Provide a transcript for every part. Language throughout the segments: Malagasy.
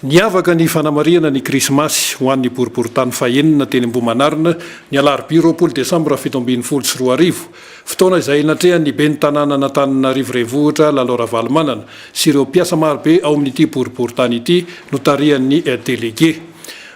Niavaka ny fanamarihana ny Krismasy ho an'ny boriborintany fahenina teny Ambohimanarina ny alarobia 20 desambra 2017. Fotoana izay natrehan'ny ben'ny tanànan'Antananarivo Renivohitra Lalao Ravalomanana sy ireo mpiasa marobe ao amin'ity boriborintany ity notarihan'ny delege.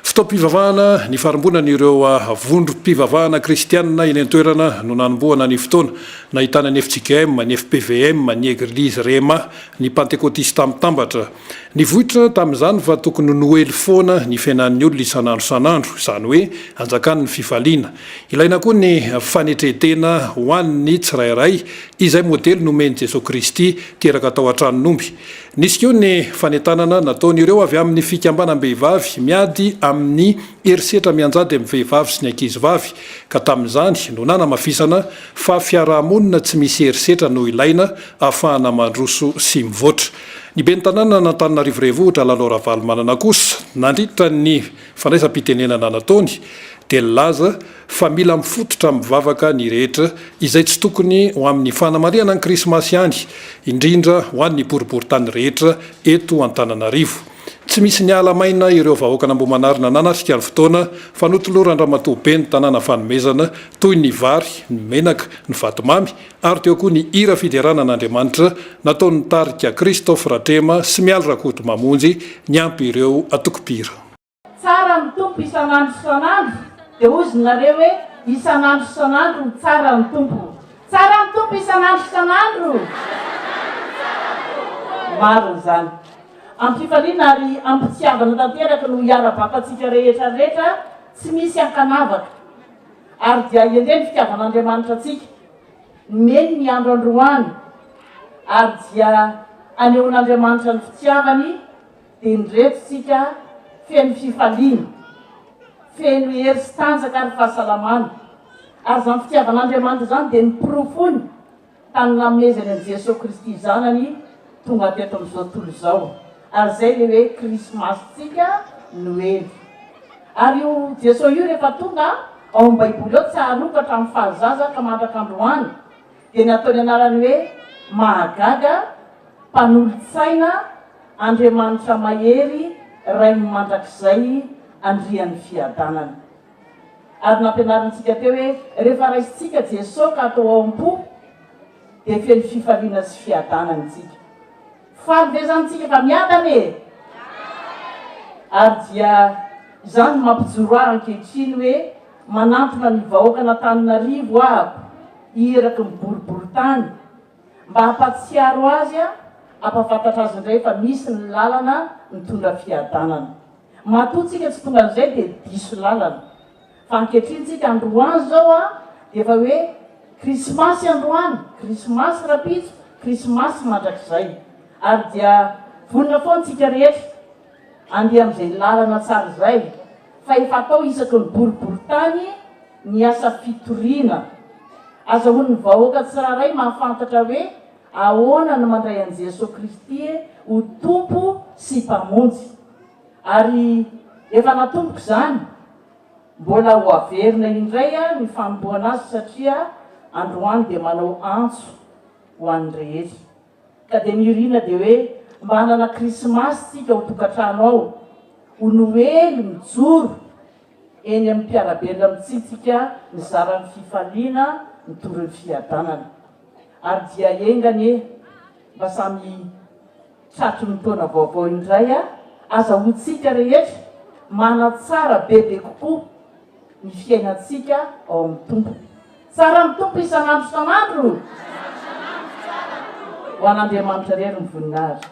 Fotoam-pivavahana nifarimbonan'ireo vondrom-pivavahana kristianina eny an-toerana no nanombohana ny fotoana. Nahitana ny fjkm, ny fpvm, ny Eglizy Rhema, ny Pantekotista Mitambatra. Nivoitra tamin'izany fa tokony ho Noely foana ny fiainan'ny olona isan'andro isan'andro, izany hoe anjakan'ny fifaliana. Ilaina koa ny fanetren-tena ho an'ny tsirairay, izay modely nomen'i Jesoa Kristy teraka tao an-tranon'omby. Nisy koa ny fanentanana nataon'ireo avy amin'ny fikambanam-behivavy miady amin'ny herisetra mianjady amin'ny vehivavy sy ny ankizivavy, ka tamin'izany no nanamafisana fa fiarahamonina tsy misy herisetra no ilaina ahafahana mandroso sy mivoatra. Ny ben'ny tanànan'Antananarivo Renivohitra Lalao Ravalomanana kosa nandritra ny fandraisam-pitenenana nataony dia nilaza fa mila mifototra amin'ny vavaka ny rehetra izay tsy tokony ho amin'ny fanamarihana ny krismasy ihany, indrindra ho an'ny boriborintany rehetra eto Antananarivo. Tsy misy niala maina ireo vahoakan'Ambohimanarina nanatrika ny fotoana fa notoloran-dRamatoa ben'ny tanàna fanomezana toy ny vary, ny menaka, ny vatomamy ary teo koa ny hira fiderana an'Andriamanitra nataon'ny tarika Christophe Ratrema sy Mialy Rakotomamonjy niampy ireo antokom-pihira. Tsara ny Tompo isan'andro isan'andro dia hozy nareo hoe isan'andro isan'andro ho tsara ny Tompo. Tsara ny Tompo isan'andro isan'andro. Marina izany. Am-pifaliana ary am-pitiavana tanteraka no hiara-batantsika rehetra rehetra tsy misy ankanavaka. Ary dia endrey ny fitiavan'Andriamanitra antsika. Nomeny ny andro androany ary dia anehoan'Andriamanitra ny fitiavany dia indreto tsika feno fifaliana, feno hery sy tanjaka ary fahasalamana. Ary izany fitiavan'Andriamanitra izany dia noporofoiny tamin'ny nanomezany an'i Jesoa Kristy Zanany tonga teto amin'izao tontolo izao. Ary izay ilay hoe Krismasintsika, Noely. Ary io Jesoa io rehefa tonga ao amin'ny Baiboly ao, tsaroako hatramin'ny fahazaza ka mandraka androany, dia nataony anarany hoe Mahagaga, Mpanolotsaina, Andriamanitra Mahery, Rain'ny Mandrakizay, Andrian'ny Fiadanana. Ary nampianarintsika teo hoe rehefa raisintsika Jesoa ka atao ao am-po dia feno fifaliana sy fiadanana isika. Faly ve izany tsika fa miadana e? Ary dia izany no mampijoro ahy ankehitriny hoe manantona ny vahoakan'Antananarivo ahako iraky ny boriborintany mba hampatsiaro azy hampafantatra azy indray fa misy ny lalana mitondra fiadanana. Matoa tsika tsy tonga an'izay dia diso lalana. Fa ankehitriny tsika androany zao a dia efa hoe krismasy androany, krismasy rapitso, krismasy mandrakizay. Ary dia vonona foana tsika rehetra andeha amin'izay lalana tsara izay fa efa atao isaky ny boriborintany ny asa fitoriana. Azahoan'ny vahoaka tsirairay mahafantatra hoe ahoana no mandray an'i Jesoa Kristy ho Tompo sy Mpamonjy. Ary efa natomboka izany, mbola ho averina indray ny fanombohana azy satria androany dia manao antso ho an'ny rehetra. Ka dia ny irina dia hoe mba hanana krismasy tsika ao tokantrano ao, ho noely mijoro eny amin'ny mpiara-belona amintsika mizara ny fifaliana, mitory ny fiadanana. Ary dia enga anie mba samy Tratry ny taona vaovao indray azahoantsika rehetra manatsara bebe kokoa ny fiainantsika ao amin'ny Tompo. Tsara ny Tompo isan'andro isan'andro! Ho an'Andriamanitra irery ny voninahitra.